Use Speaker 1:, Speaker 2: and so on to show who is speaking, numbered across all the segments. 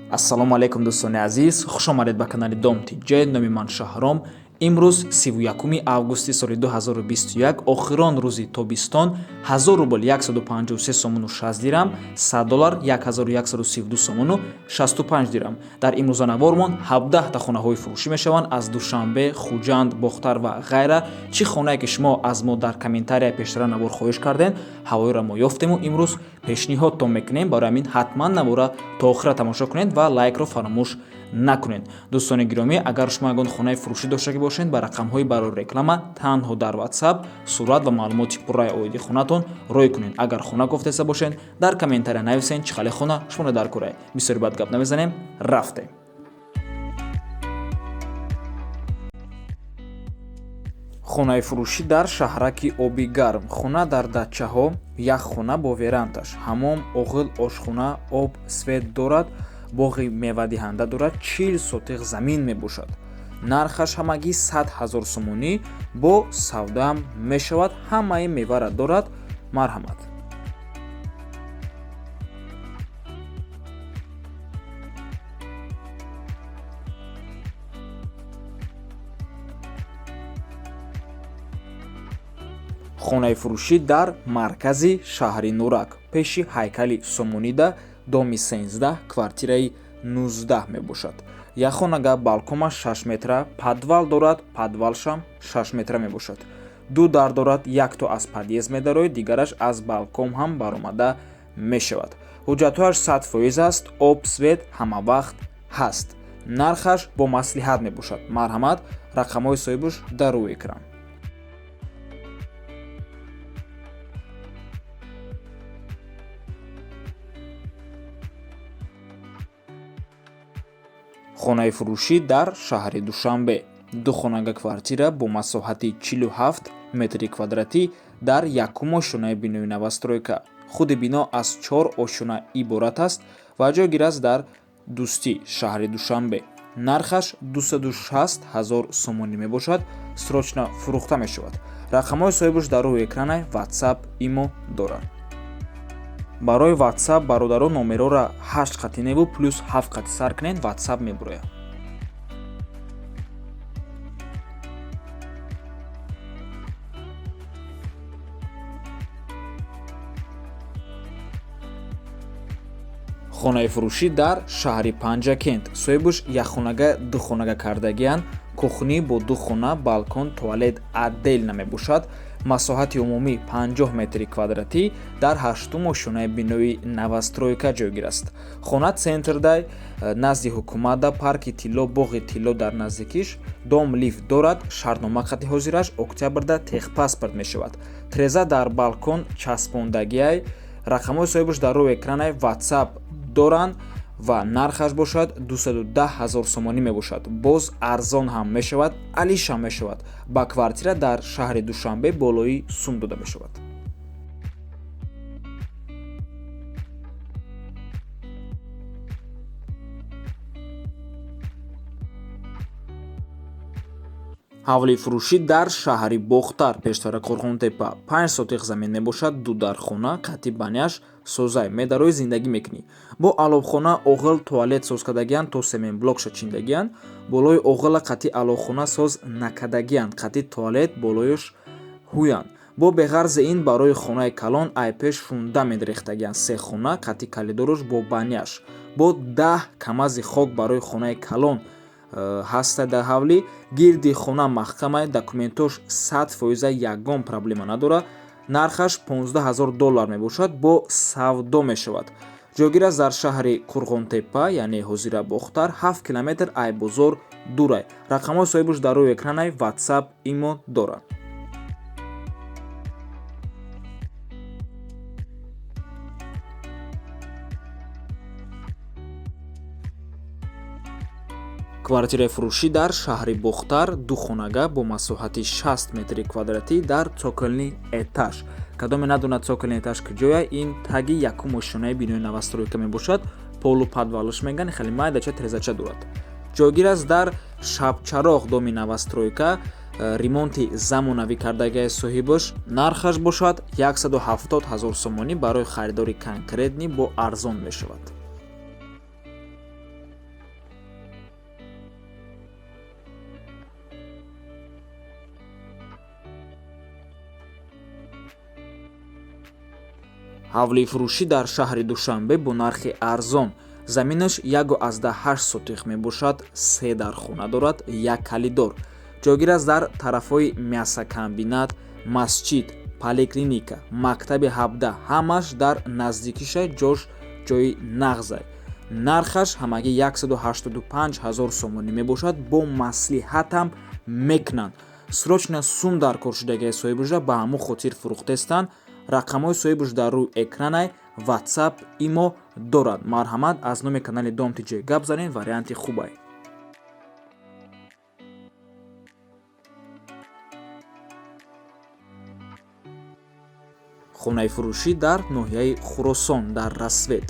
Speaker 1: Ассалому алайкум, дӯстони азиз, хуш омадед ба канали Дом Тиҷ. Номи ман Шаҳром. Имрӯз 31 августи соли 2021, охирон рӯзи тобистон. 1000 рубл 153 сомону 6 дирам, 100 доллар 1132 сомону 65 дирам. Дар имрӯза навормон 17 та хонаҳои фурӯшӣ мешаванд аз Душанбе, Хуҷанд, Бохтар ва ғайра. Чӣ хонае ки шумо аз мо дар комментария пештара навор хоҳиш кардем, ҳавоиро мо ёфтему имрӯз пешниҳодтон мекунем. Барои ҳамин ҳатман навора то охира тамошо кунед ва лайкро фаромӯш накунед. Дӯстони гиромӣ, агар шумо ягон хонаи фурӯшӣ доштагӣ бошед, ба рақамҳои барои реклама танҳо дар WhatsApp сурат ва маълумоти пурраи оиди хонатон рой кунед. Агар хона кофтеста бошед, дар комментария нависед, чӣ хеле хона шуморо дар кӯрай. Бисёри бад гап намезанем, рафтем. Хонаи фурӯшӣ дар шаҳраки Оби Гарм. Хона дар дачаҳо, як хона бо верандаш, ҳамом, оғил, ошхона, об, свет дорад, боғи мевадиҳанда дорад, 40 сотих замин мебошад. Нархаш ҳамагӣ 100 000 сомонӣ, бо савдаам мешавад. Ҳамаи мевара дорад. Марҳамат. Хонаи фурӯшӣ дар маркази шаҳри Нурак, пеши ҳайкали Сомонида, доми 13, квартираи 19 мебошад. Як хонага, балконаш 6 метра, подвал дорад, подвалшам 6 метра мебошад. Ду дар дорад, якто аз подъезд медарояд, дигараш аз балкон ҳам баромада мешавад. Ҳуҷҷатҳояш 100% аст, об, свет ҳамавақт ҳаст. Нархаш бо маслиҳат мебошад. Марҳамат, рақамҳои соҳибаш дар рӯи экран. Хонаи фурӯшӣ дар шаҳри Душанбе, духонага квартира бо масоҳати 47 метри квадратӣ дар якум ошёнаи бинои новостройка. Худи бино аз чор ошёна иборат аст ва ҷойгир аст дар Дӯстӣ, шаҳри Душанбе. Нархаш 260 ҳазор сомонӣ мебошад, срочно фурӯхта мешавад. Рақамҳои соҳибаш дар рӯи экрана, WhatsApp, Имо дорад. Барои WhatsApp, бародарон, номерора 8 қати неву плюс 7 қати сар кунед, WhatsApp мебурояд. Хонаи фурӯшӣ дар шаҳри Панҷакент. Соҳибаш якхонага духонага кардагианд. Кухни бо ду хона, балкон, туалет отдельно мебошад. Масоҳати умумӣ 50 метри квадратӣ, дар ҳаштум ошёнаи бинои новостройка ҷойгир аст. Хона центрдай, назди ҳукуматда, парки Тилло, боғи Тилло дар наздикиш. Дом лифт дорад. Шартнома қати ҳозираш октябрда техпаспорт мешавад. Треза дар балкон часпондагиай. Рақамҳои соҳибаш дар рӯи экранай, WhatsApp доранд ва нархаш бошад 210 ҳазор сомонӣ мебошад. Боз арзон ҳам мешавад, алиш ҳам мешавад. Ба квартира дар шаҳри Душанбе болои сум дода мешавад. Ҳавлии фурӯшӣ дар шаҳри Бохтар, пештара Қурғонтепа, 5 сотих замин мебошад. Ду дархона, қати баняш созай, медарои, зиндагӣ мекунӣ. Бо аловхона, оғил, туалет соз кардагианд, то семенблокша чиндагианд. Болои оғила қати аловхона соз накардагианд, қати туалет болояш ҳуянд. Бо беғарзи ин барои хонаи калон айпеш фундамент рехтагианд. Се хона қати калидорош бо баняш, бо 10 камази хок барои хонаи калон ҳаста. Дар ҳавлӣ гирди хона маҳкамай, документош 100%, ягон проблема надорад. Нархаш 15 ҳазор доллар мебошад, бо савдо мешавад. Ҷойгир аст дар шаҳри Қурғонтеппа, яъне ҳозира Бохтар, 7 километр ай бозор дурай. Рақамҳои соҳибаш дар рӯи экранай, WhatsApp, Имо дорад. Квартираи фурӯшӣ дар шаҳри Бохтар, духонага бо масоҳати 60 метри квадратӣ дар цокольный этаж. Кадоме надонад цокольный этаж куҷоя, ин таги якум ошёнаи бинои новостройка мебошад. Полуподвалш меган, хеле майдача, трезача дорад. Ҷойгир аст дар Шабчароғ, доми новостройка, ремонти замонавӣ кардагиаи соҳибаш. Нархаш бошад 170 ҳазор сомонӣ, барои харидори конкретный бо арзон мешавад. Ҳавлифурӯшӣ дар шаҳри Душанбе бо нархи арзон. Заминаш 1,8 сотих мебошад, се дархона дорад, як калидор. Ҷойгир аст дар тарафҳои мясокомбинат, масҷид, поликлиника, мактаби 17, ҳамаш дар наздикиша, ҷош ҷои нағзай. Нархаш ҳамагӣ 185 ҳазор сомонӣ мебошад, бо маслиҳатам мекунанд. Срочно сум дар кор шудагиа соҳибушда, ба ҳамун хотир фурӯхтестанд. Рақамҳои соҳибуш дар рӯи экранай, WhatsApp, имо дорад. Марҳамат, аз номи канали Дом ТЖ гап занед, варианти хубай. Хонаи фурӯшӣ дар ноҳияи Хуросон дар Рассвет,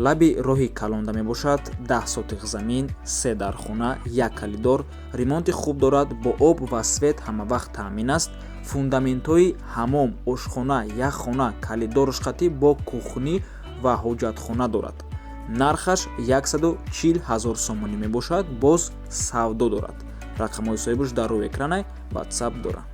Speaker 1: лаби роҳи калонда мебошад. 10 сотих замин, се дархона, як калидор, ремонти хуб дорад, бо об ва свет ҳамавақт таъмин аст. Фундаментҳои ҳамом, ошхона, яххона, калидорш қатӣ бо кухнӣ ва ҳоҷатхона дорад. Нархаш 140 ҳазор сомонӣ мебошад, боз савдо дорад. Рақамҳои соҳибуш дар рӯи экранай, WhatsApp дорад.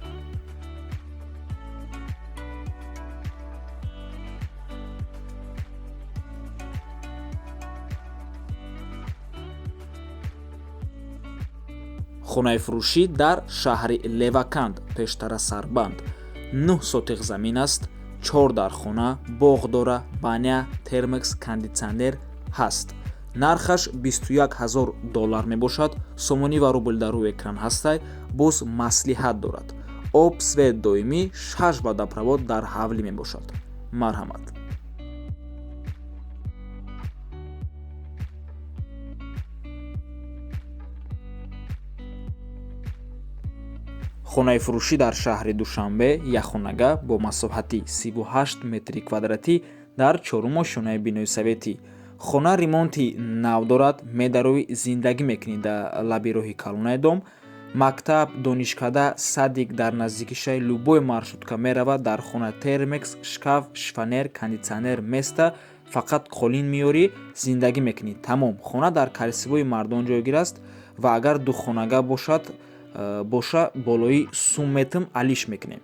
Speaker 1: Хонаи фурӯшӣ дар шаҳри Леваканд, пештара Сарбанд, 9 сотих замин аст, чор дархона, боғ дора, баня, термекс, кондитсионер ҳаст. Нархаш 21 ҳазор доллар мебошад, сомонӣ ва рубл дар рӯи экран ҳастай, боз маслиҳат дорад. Об, свет доимӣ, шаш водопровод дар ҳавлӣ мебошад. Марҳамат. Хонаи фурӯшӣ дар шаҳри Душанбе, яхонага бо масоҳати 38 метри квадратӣ дар чорум ошёнаи бинои советӣ. Хона ремонти нав дорад, медарои зиндагӣ мекунӣ дар лаби роҳи калонаи дом. Мактаб, донишкада, садик дар наздикишаи, любой маршрутка меравад. Дар хона термекс, шкаф, шифоньер, кондитсионер места, фақат қолин меёрӣ, зиндагӣ мекунӣ, тамом. Хона дар кольцевой Мардон ҷойгир аст ва агар духонага бошад, боша болои сумметм алиш мекунем.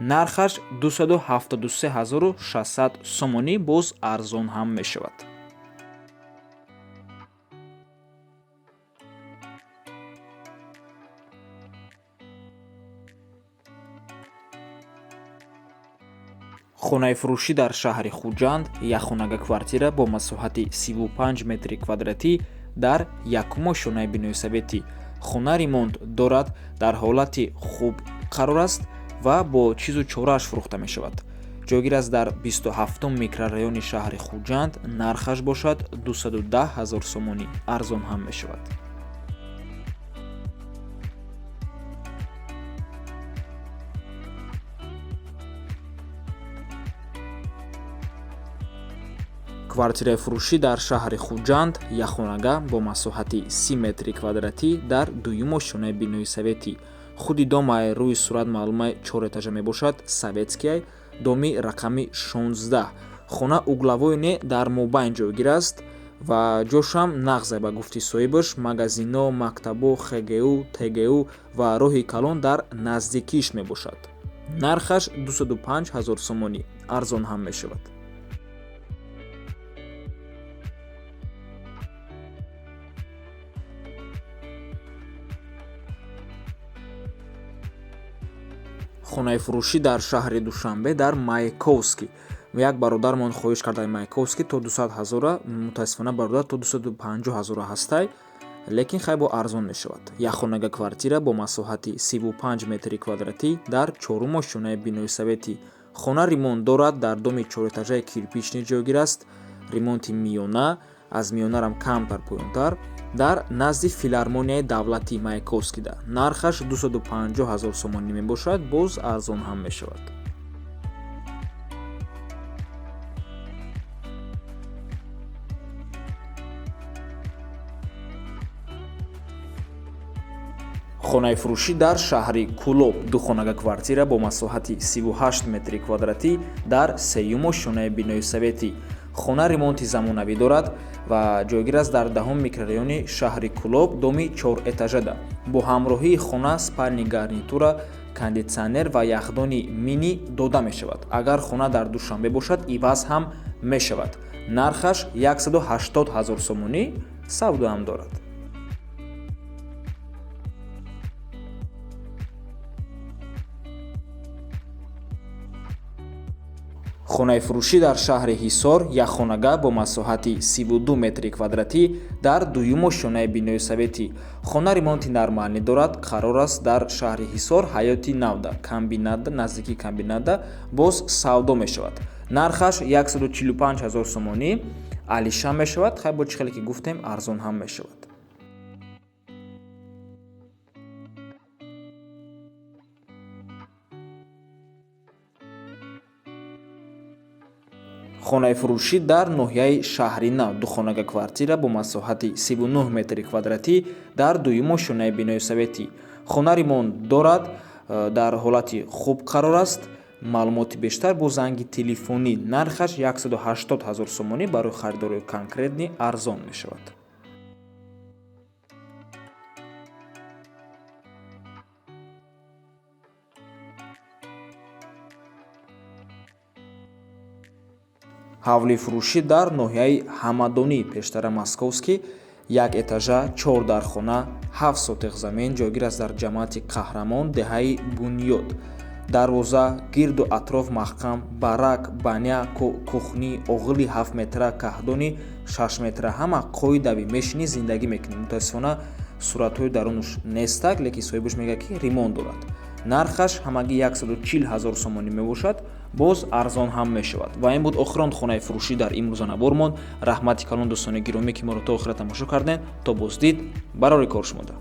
Speaker 1: Нархаш 273 600 сомонӣ, боз арзон ҳам мешавад. Хонаи фурӯшӣ дар шаҳри Хуҷанд, яхонага квартира бо масоҳати 35 метри квадратӣ дар якум ошёнаи бинои советӣ. Хона ремонт дорад, дар ҳолати хуб қарор аст ва бо чизу чорааш фурӯхта мешавад. Ҷойгир аст дар 27 микрорайони шаҳри Хуҷанд, нархаш бошад 210 ҳазор сомонӣ, арзон ҳам мешавад. Квартираи фурӯшӣ дар шаҳри Хуҷанд, яхонага бо масоҳати 30 метри квадратӣ дар дуюм ошёнаи бинои советӣ. Худи дом ай рӯи сурат маълумай чор этажа мебошад, советскияй, доми рақами 16. Хона угловой не, дар мобайн ҷойгир аст ва ҷошам нағзай ба гуфти соҳибаш, магазино, мактабо, ХГУ, ТГУ ва роҳи калон дар наздикиш мебошад. Нархаш 205 ҳазор сомонӣ, арзон ҳам мешавад. Хонаи фурӯшӣ дар шаҳри Душанбе дар Маяковский. Як бародармон хоҳиш карда Маяковский то 200 ҳазора, мутаассифона бародар то 250 ҳазора ҳастай, лекин хай бо арзон мешавад. Яхонага квартира бо масоҳати 35 метри квадратӣ дар чорум ошёнаи бинои советӣ. Хона ремонт дорад, дар доми чорэтажаи кирпичный ҷойгир аст, ремонти миёна, аз миёнарам камтар поёнтар, дар назди филармонияи давлатӣ Маяковскида. Нархаш 250 ҳазор сомонӣ мебошад, боз арзон ҳам мешавад. Хонаи фурӯшӣ дар шаҳри Кӯлоб, духонага квартира бо масоҳати 38 метри квадратӣ дар сеюм ошёнаи бинои советӣ. Хона ремонти замонавӣ дорад, Ва ҷойгир аст дар 10 микрорайони шаҳри Кӯлоб, доми 4 этажада. Бо ҳамроҳии хона спальный гарнитура, кондитсионер ва яхдони мини дода мешавад. Агар хона дар Душанбе бошад, иваз ҳам мешавад. Нархаш 180 ҳазор сомонӣ, савдоам дорад. Хонаи фурӯшӣ дар шаҳри Ҳисор, якхонага бо масоҳати 32 метри квадратӣ дар дуюму ошёнаи бинои советӣ. Хона ремонти нормальный дорад. Қарор аст дар шаҳри Ҳисор, Ҳаёти Навда, комбинатда, наздикии комбинатда. Боз савдо мешавад. Нархаш 145 ҳазор сомонӣ, алиша мешавад. Хай, бо чӣ хеле ки гуфтем, арзон ҳам мешавад. Хонаи фурӯшӣ дар ноҳияи Шаҳри Нав, духонага квартира бо масоҳати 39 метри квадратӣ дар дуюму ошёнаи бинои советӣ. Хона ремонт дорад, дар ҳолати хуб қарор аст. Маълумоти бештар бо занги телефонӣ. Нархаш 180 ҳазор сомонӣ, барои харидорои конкретный арзон мешавад. Ҳавлии фурӯшӣ дар ноҳияи Ҳамадонӣ, пештара Московский, як этажа, чор дархона, 7 сотих замин, ҷойгир аст дар ҷамоати Қаҳрамон, деҳаи Бунёд. Дарвоза, гирду атроф маҳкам, барак, баня, кухня, оғили 7 метра, каҳдони 6 метра, ҳама қоидавӣ. Мешинӣ, зиндагӣ мекунӣ. Мутаассифона, суратҳои дарунуш нестак, лекин соҳибаш мегӯяд, ки ремонт дорад. Нархаш ҳамагӣ 140 ҳазор сомонӣ мебошад, боз арзон ҳам мешавад. Ва ин буд охирон хонаи фурӯшӣ дар имрӯза навормон. Раҳмати калон, дӯстони гиромӣ, ки моро то охира тамошо кардем. То боздид, барори кор шумода.